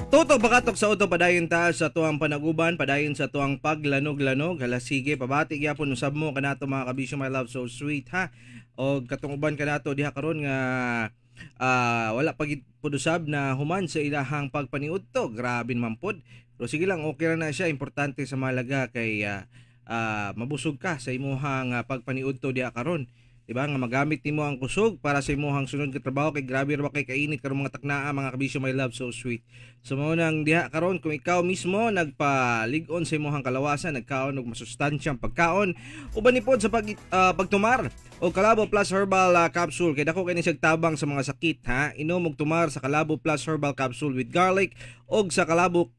Tutok bakatok sa auto, padayon ta sa tuang panaguban, padayon sa tuang paglanog-lanog. Hala sige, pabati gyapon usab mo kanato, mga kabisyo my love so sweet, ha. Og katong uban kanato diha karon nga wala pa gid pud usab na human sa ilahang pagpaniudto. Grabe man pod. Pero sige lang, okay ra na siya. Importante sa mahalaga kay mabusog ka sa imuhang pagpaniudto diha karon. Diba nga magamit nimo ang kusog para sa imuhang sunod nga trabaho kay grabe ra ba kay kainit karon mga taknaa, mga kabisyo my love so sweet. So mao nang diha karon, kung ikaw mismo nagpalig-on sa imuhang kalawasan, nagkaon og masustansyang pagkaon uban ni pod sa pagtumar og Kalabo Plus Herbal Capsule kay dako kini siyag tabang sa mga sakit, ha. Inom og tumar sa Kalabo Plus Herbal Capsule with garlic og sa Kalabo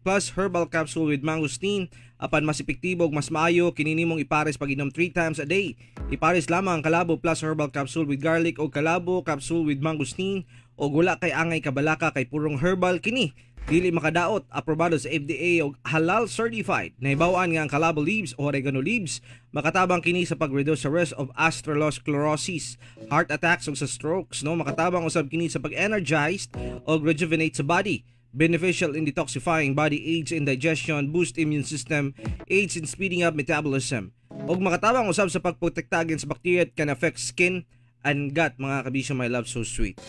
Plus Herbal Capsule with mangosteen, apan mas epektibo ug mas maayo kini nimong ipares pag-inom 3 times a day. Ipares lamang ang Kalabo Plus Herbal Capsule with garlic o Kalabo Capsule with mangosteen og wala kay angay kabalaka kay purong herbal kini. Dili makadaot, aprobado sa FDA og halal certified. Nahibaw-an nga ang Kalabo leaves o oregano leaves makatabang kini sa pag-reduce sa risk of atherosclerosis, heart attacks ug sa strokes, no? Makatabang usab kini sa pag-energize og rejuvenate sa body. Beneficial in detoxifying body, aids in digestion, boost immune system, aids in speeding up metabolism. Og makatabang usab sa pagprotekta against bacteria that can affect skin and gut, mga kabisyo my love so sweet.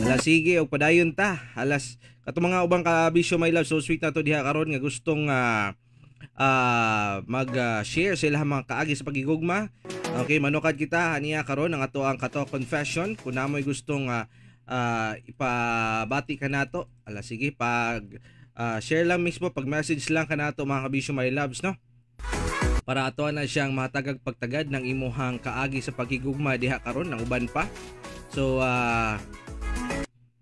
Alas sige, og padayon ta. Alas kato mga ubang kabisyo my love so sweet na to diha karon nga gustong mag-share sa ilang mga kaagi sa pagigugma. Okay, manukad kita aniya karon ang ato ang Kato Confession. Kung namoy gustong ipabati ka nato, ala sige, pag share lang mismo, pag message lang ka nato, mga kabisyo my loves, no? Para ato na siyang mahatagag pagtagad ng imuhang kaagi sa pagigugma diha karon ng uban pa. So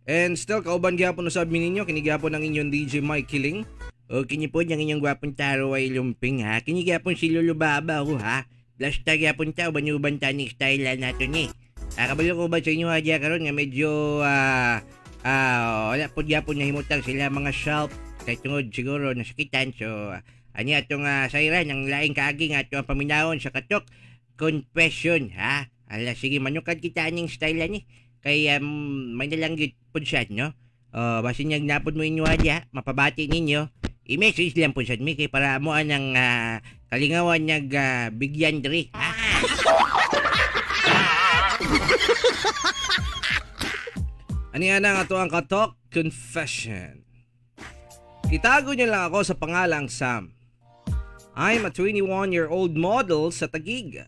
and still kauban gyapon usab mi ninyo, kini gyapon ang inyong DJ Mike Killing. O kini po ang inyong gwapong taro ay lumping, ha. Kini gyapon si Lolo Baba ko, ha. Basta gyapon ta uban-uban ta ni style nato ni. Kabalo ko ba sa inyo ha diya karon nga medyo wala po gyapon nahimutang sila mga shelf kay tungod siguro nasakitan, so ani atong sayran ang laing kaagi nga ato ang paminawon sa Katok Confession, ha. Ala sige, manukad kita aning style ani kay may nalanggit pud siya, no. Basin niyag napod mo inyo adya mapabati ninyo, i-message lang po sad mi kay para mo anang kalingawan niyag bigyan diri, ha. Ani ana nga ato ang Katok Confession. Itago niyo lang ako sa pangalang Sam. I'm a 21-year-old model sa Taguig.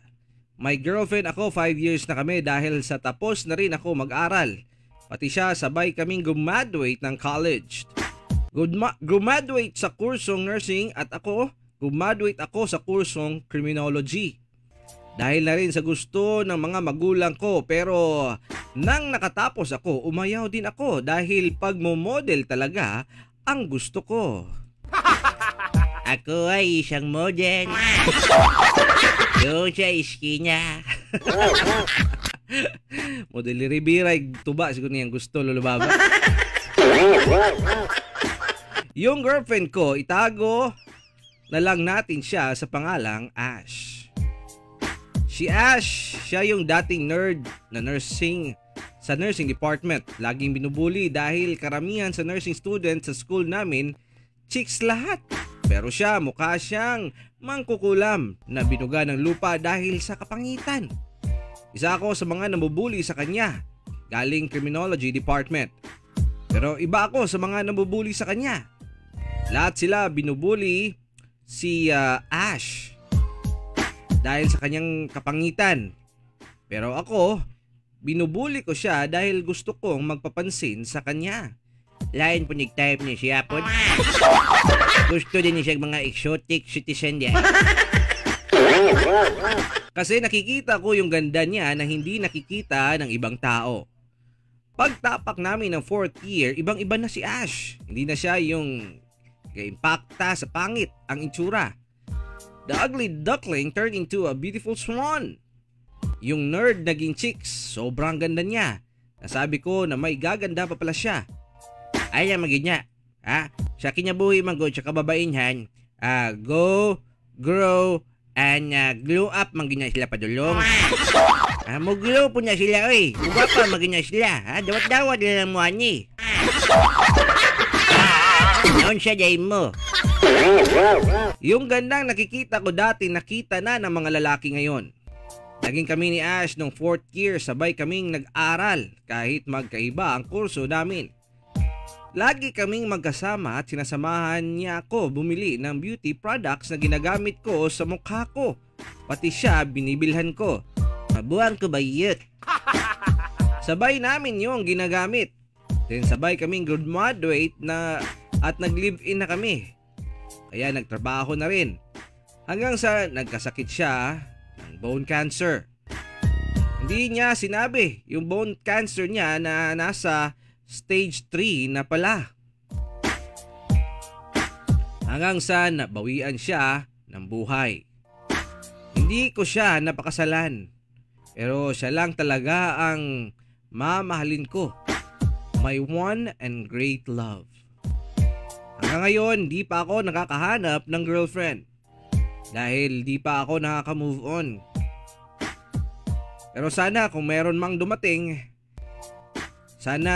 My girlfriend ako, 5 years na kami dahil sa tapos na rin ako mag-aral. Pati siya, sabay kaming graduate ng college. Graduate sa kursong nursing at ako, graduate ako sa kursong criminology. Dahil na rin sa gusto ng mga magulang ko, pero nang nakatapos ako, umayaw din ako dahil pagmomodel talaga ang gusto ko. Ako ay isang model. Doon sa iskina. Model ni Rivera, tuba siguro niyang gusto, Lolo Baba. Yung girlfriend ko, itago na lang natin siya sa pangalang Ash. Si Ash, siya yung dating nerd na nursing sa nursing department. Laging binubuli dahil karamihan sa nursing students sa school namin, chicks lahat. Pero siya, mukha siyang mangkukulam na binuga ng lupa dahil sa kapangitan. Isa ako sa mga namubuli sa kanya, galing criminology department. Pero iba ako sa mga namubuli sa kanya. Lahat sila binubuli si Ash dahil sa kanyang kapangitan. Pero ako, binubuli ko siya dahil gusto kong magpapansin sa kanya. Lain po nag-type niya siya po. Gusto din niya mga exotic citizen niya. Kasi nakikita ko yung ganda niya na hindi nakikita ng ibang tao. Pagtapak namin ng 4th year, ibang-iba na si Ash. Hindi na siya yung impacta sa pangit ang itsura. The ugly duckling turned into a beautiful swan. Yung nerd naging chicks, sobrang ganda niya. Nasabi ko na may gaganda pa pala siya. Ay, magin niya. Ha? Sa kinabuhi man go, sa kababainhan, go, grow, and glow up man ganyan sila padulong. Mo-glow po na sila, oy. Muga pa magin na sila. Ha? Dawat-dawat na lang mo ani. Noon siya day mo. Yung gandang nakikita ko dati, nakita na ng mga lalaki ngayon. Naging kami ni Ash nung 4th year, sabay kaming nag-aral kahit magkaiba ang kurso namin. Lagi kaming magkasama at sinasamahan niya ako bumili ng beauty products na ginagamit ko sa mukha ko. Pati siya binibilhan ko. Mabuang ko ba yut? Sabay namin yung ginagamit. Then sabay kaming graduate na at nag-live-in na kami. Kaya nagtrabaho na rin. Hanggang sa nagkasakit siya ng bone cancer. Hindi niya sinabi yung bone cancer niya na nasa stage 3 na pala. Hanggang sa nabawian siya ng buhay. Hindi ko siya napakasalan. Pero siya lang talaga ang mamahalin ko. My one and great love. Hanggang ngayon, di pa ako nakakahanap ng girlfriend. Dahil di pa ako nakaka-move on. Pero sana kung meron mang dumating, sana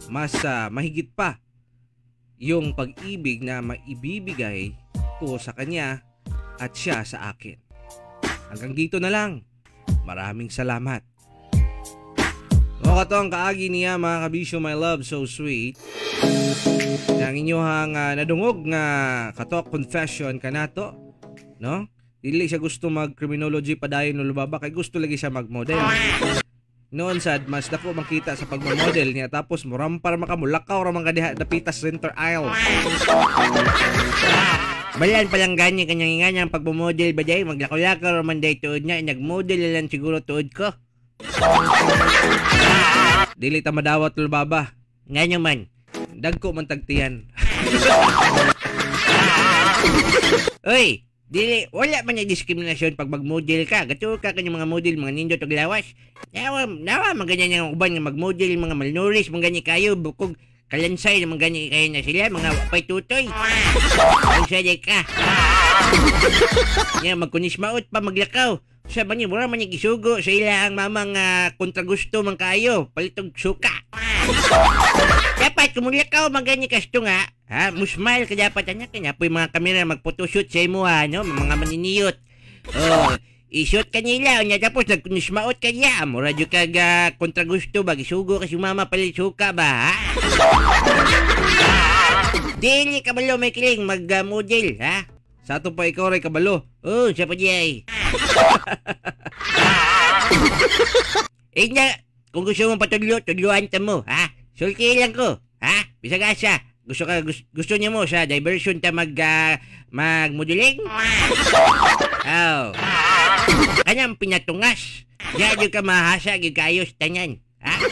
mas mahigit pa yung pag-ibig na maibibigay ko sa kanya at siya sa akin. Hanggang dito na lang. Maraming salamat. O kato ang kaagi niya mga kabisyo, my love, so sweet. Ang inyuhang nadungog nga kato confession kanato, no? Dili siya gusto mag-criminology padayon no lubaba kay gusto lagi siya mag-model. Noon sad mas dako makita sa pagmo-model niya tapos murampar makamulakaw ra man ka diha dapita center aisle. Balan palang gani kanyang inganyang pagmo-model ba day maglakaw-lakaw ra man day tuod niya nagmodel lang siguro tuod ko. Dili ta madawat lubaba. Ngano man? Dagko man tagtiyan. Oy, dili wala man yung diskriminasyon pag magmodel ka. Gatuo ka kanyang mga model, mga nindot og lawas. Nawa, nawa man ganyan yung uban nga magmodel, mga malnourished, mga ganyan kayo, bukog kalansay na mga ganyan kayo na sila, mga wapay tutoy. Ang sadya ka. Nya magkunismaot pa maglakaw. Sa ba niya, mura man yung gisugo sa ila ang mamang kontragusto man kayo, palitog suka. Dapat kung maglakaw man ganyan kasto nga, ha, musmile ka dapat anya kanya po yung mga kamera magphotoshoot sa imo ha, no, mga maniniyot. Oh, i-shoot ka nila, unya tapos nagkunismaot ka niya, mura jud kag kontragusto ba gisugo kasi mama palit suka ba, ha? Dili ka balo may kiling mag-model, ha? Sa ato pa ikaw ray kabalo. Oh, sa pa di ay. Eh nya, kung gusto mong patudlo, tudloan ta mo, ha? Sulti lang ko, ha? Bisag asa, gusto ka gusto niyo mo sa diversion ta mag magmodeling? Oh. Kanyang pinatungas. Diya jud ka mahasa gyud kayo sa tanan, ha?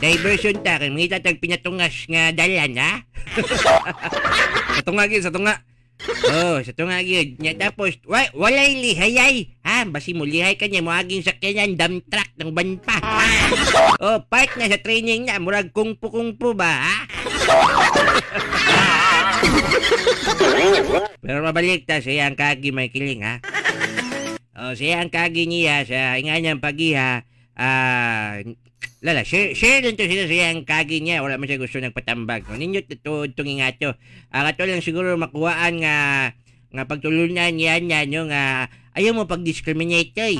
Diversion ta kay mangita tag pinatungas nga dalan, ha? Sa tunga gyud, sa tunga. Oh, sa tunga gyud. Nya tapos walay lihayay, ha? Basi mo lihay ka niya moaging sakyanan dump truck ng ban pa. Oh, part na sa training na murag kung fu ba, ha? Pero mabalik ta sa iyang kagi may kiling, ha? Oh, sa iyang kagi niya sa inganyang pagiha, lala, share lang to sila sa iyang kagi niya. Wala man siya gusto nagpatambag. No, ninyo tuod tong ingato. Kato lang siguro makuhaan nga nga pagtulunan niya niya no nga ayaw mo pag-discriminate oy.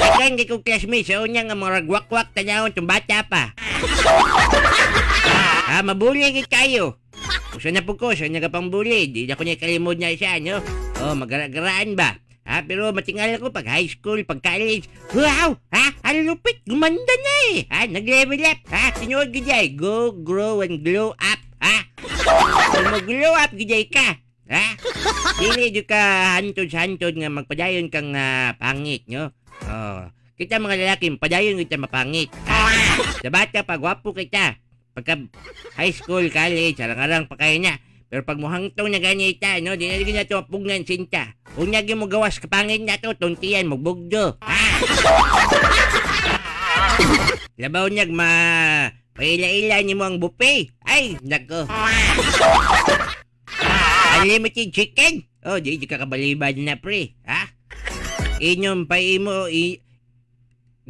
Kaya kay kong classmate sa unya nga mga ragwakwak tanawon tong bata pa. Ha, mabuli gid kayo. Usa na po ko, sa niya ka pang bully. Di na ko niya kalimod na siya, no? Oh, magara-garaan ba? Ha, pero matingal ako pag high school, pag college. Wow! Ha? Ang lupit! Gumanda na eh! Ha? Nag-level up! Ha? Tinuod gijay. Go, grow, and glow up! Ha? Kung mag-glow up, gijay ka! Ha? Dili jud ka hantod-hantod nga magpadayon kang pangit, no? Oh. Kita mga lalaki, padayon kita mapangit. Ha? Sa bata, pag gwapo kita. Pagka high school, college, arang-arang pa kayo niya. Pero pag muhangtong na ganita, no, di na lagi na ito mapugnan sinta. Kung nagi mo gawas kapangit na to, tuntiyan, magbugdo. Ha? Labaw niyag ma... Paila-ila niyo mo ang buffet. Ay, nako. Unlimited chicken. Oh, di ka kabaliban na, pre. Ha? Inyong pa imo...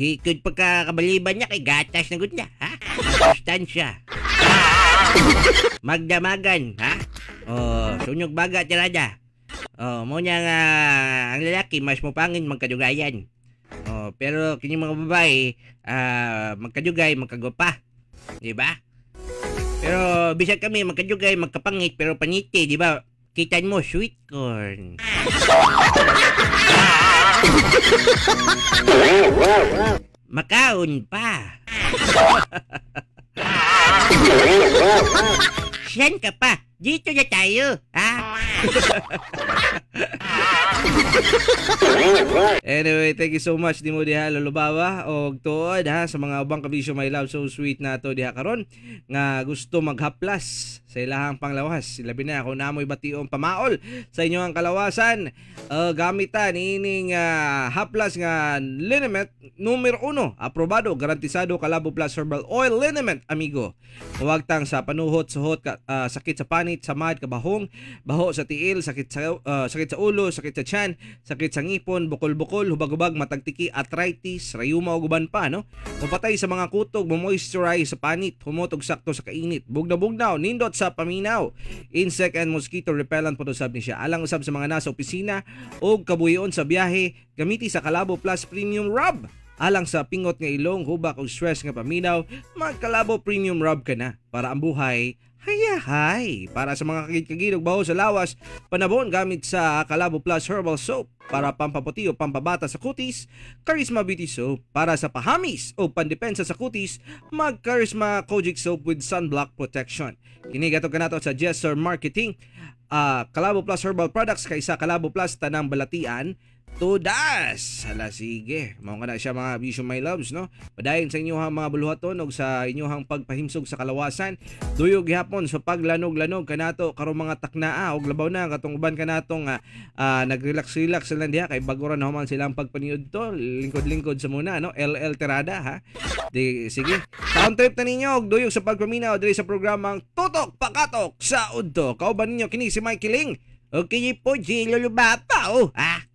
Gikod pagkakabaliban niya kay gatas na gud na, ha? Sustansya. Magdamagan, ha? Oh, sunyog baga tirada. Oh, mo niya nga ang lalaki mas mupangin magkadugayan. Oh, pero kini mga babae magkadugay, magkagupa. Di ba? Pero bisag kami magkadugay, magkapangit pero paniti, di ba? Kita mo sweet corn. Makaon pa. Siyan ka pa. Dito na tayo, ha? Anyway, thank you so much nimo diha Lolo Baba og tuod ha sa mga ubang kabisyo my love so sweet nato diha karon nga gusto maghaplas sa ilahang panglawas. Labi na kung namoy bation pamaol sa inyong kalawasan, gamitan ining haplas nga liniment numero 1, aprobado, garantisado Kalabo Plus Herbal Oil Liniment, amigo. Huwagtang sa panuhot, suhot, sakit sa panit, samad, kabahong, baho sa tiil, sakit sa ulo, sakit sa tiyan, sakit sa ngipon, bukol-bukol, hubag-hubag, matagtiki, arthritis, rayuma ug uban pa, no? Mupatay sa mga kutog, mo-moisturize sa panit, humot og sakto sa kainit, bugnaw-bugnaw, nindot sa paminaw, insect and mosquito repellent po usab ni siya. Alang usab sa mga nasa opisina og kabuhion sa biyahe, gamiti sa Kalabo Plus Premium Rub. Alang sa pingot nga ilong, hubak og stress nga paminaw, magkalabo Premium Rub ka na para ang buhay hayahay. Para sa mga kagid-kagid og baho sa lawas, panabon gamit sa Kalabo Plus Herbal Soap. Para pampaputi o pampabata sa kutis, Charisma Beauty Soap. Para sa pahamis o pandepensa sa kutis, mag Charisma Kojic Soap with sunblock protection. Kini gatog kanato sa Jesser Marketing. Kalabo Plus Herbal Products kaysa Kalabo Plus Tanang Balatian Tudas. Hala sige, mao ka na siya mga bisyo my loves, no? Padayon sa inyohang mga buluhaton og sa inyohang pagpahimsog sa kalawasan. Duyog gihapon sa paglanog-lanog kanato karong mga taknaa og labaw na katong uban kanatong nagrelax-relax lang diha kay bago ra na human silang pagpaniud to, lingkod-lingkod sa muna, no? LL Tirada, ha. Di sige. Sound trip na ninyo og duyog sa pagpaminaw diri sa programang Tutok Pakatok sa Udto. Kauban ninyo kini si Mikey Ling. Okay po, si Lolo Baba, oh, ha?